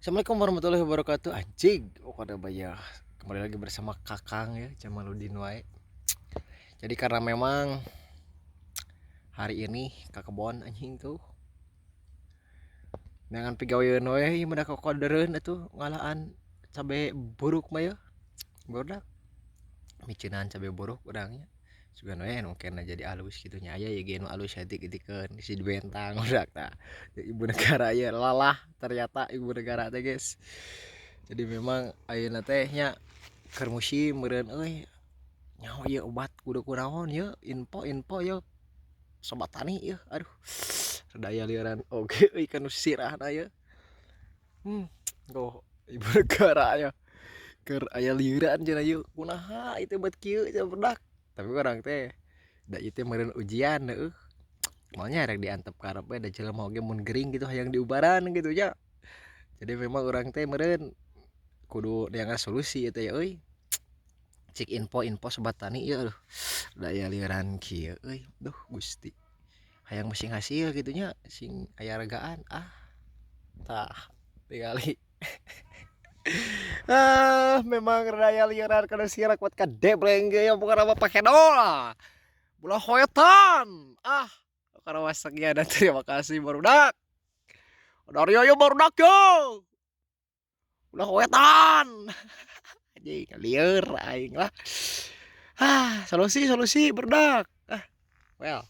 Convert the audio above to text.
Assalamualaikum warahmatullahi wabarakatuh. Anjing, oh kada bayar. Kembali lagi bersama Kakang ya, Jamaludin wae. Jadi karena memang hari ini ke kebon anjing tuh. Dengan pigaweun we ieu mah kokodereun atuh ngalaan cabe buruk mah ya. Barudak miceunan cabe buruk urangnya. Sugan we nu kena jadi alus kitu nya, aya ge nu alus saeutik-eutikeun bisi dibentang budak tah. Ibu negara ieu lalah ternyata ibu negara teh, guys. Jadi memang ayeuna teh nya keur musim meureun euy. Nyaho ieu obat kudu kunaon ieu, info-info ieu sobat tani ieu, aduh. Rada aya lieuran oge euy kana sirahna ieu. Oh, ibu negara ya. Keur aya lieuran cenah ieu, kunaha ieu teh bet kieu cenah budak. Tapi urang teh da ieu teh meureun ujian heueuh. Moal rek diantep karep we da jelema oge mun gering gitu hayang diubaran gitu nya. Jadi memang urang teh meureun kudu neangan solusi ieu teh euy. Cik info-info sobat tani ieu, aduh. Da aya lieuran kieu euy, duh Gusti. Hayang sing hasil kitu nya, sing aya regaan ah. Tah, tingali. Ah, memang rada aya lieuran kana sirah kuat kadebleng ge ya bukan apa pakedol. Bola hoetan. Ah, karena sekian dan terima kasih, barudak. Dari ayo barudak yo. Ulah wetan. Anjing lieur aing lah. Ah, solusi solusi barudak. Ah, well.